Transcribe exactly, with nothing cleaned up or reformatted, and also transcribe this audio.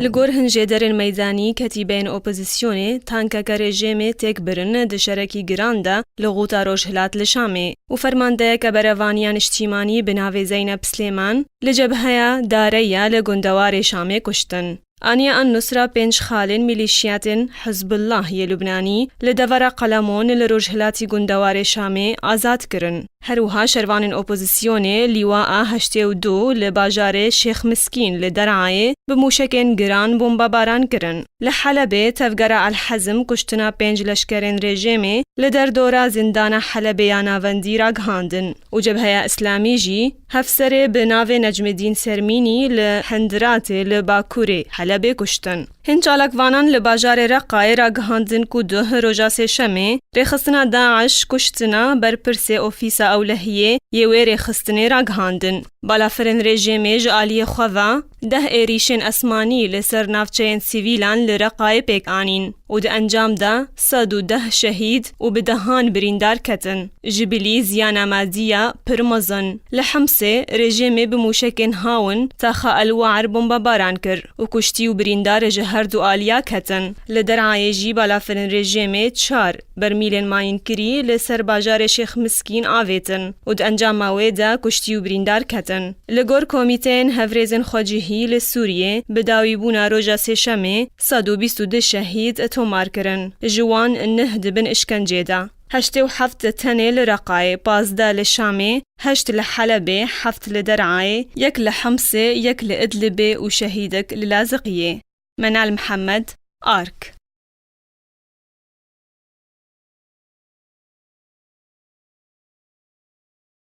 Li gor hin jêderên meydanî, ketîbeyên opozîsyonê tankeke rejîmê têk birin di şerekî giran de li xûta Rojhilat li Şamê û fermandeyeke berevaniya niştîmanî bi navê Zeynep Silêman li cebheya Dareya li gundewarê Şamê kuştin. Aniye An-Nusra pênc xalên mîlîşiyatên Hizbullah yê Lubnanî li devera Qelemon li rojhilatî gundewarê Şamê azad kirin. Her wiha şervanên opozîsyonê Lîwaa heştê û du li bajarê Şêx Miskîn li Derayê bi mûşekên giran bombebaran kirin. Li Helebê tevgera El Hezm kuştina pênc leşkerên rejîmê li derdora zîndana Helebê ya navendî ragihandin û Cebheya Îslamî jî hevserê bi navê Necmidîn Sermînî li Hendiratê li bakurê Helebê kuştin. Hin çalakvanan li bajarê Reqayê ragihandin ku duh roja Sêşemê rêxistina DAIŞ kuştina berpirsê ofîsa ewlehiyê yê wê rêxistinê ragihandin. Balafirên rejîmê ji aliyê xwe ve deh êrîşên esmanî li ser navçeyên sivîlan li Reqayê pêk anîn û di encam de sed û deh şehîd û bi dehan birîndar ketin. Ji bilî ziyana madî ya pir mezin. Li Himsê rejîmê bi mûşekên Hawin taxa El Waer bombebaran kir û kuştî û birîndar ji her du aliya ketin. Li Derayê jî balafirên rejîmê çar bermîlên mayînkirî li ser bajarê Şêx Miskîn avêtin û di encama wê de kuştî û birîndar ketin. Li gor Komîteyên Hevrêzên Xwecihî li Sûriyê, bi dawîbûna roja Sêşemê sed û bîst û du şehîd tomar kirin, ji wan neh di bin îşkencê de. Heştê û heft tenê li Reqayê, pazdeh li Şamê, heşt li Helebê, heft li Derayê, yek li Himsê, yek li Idlibê û şehîdek li Laziqiyê. Menal Mihemed, Ark.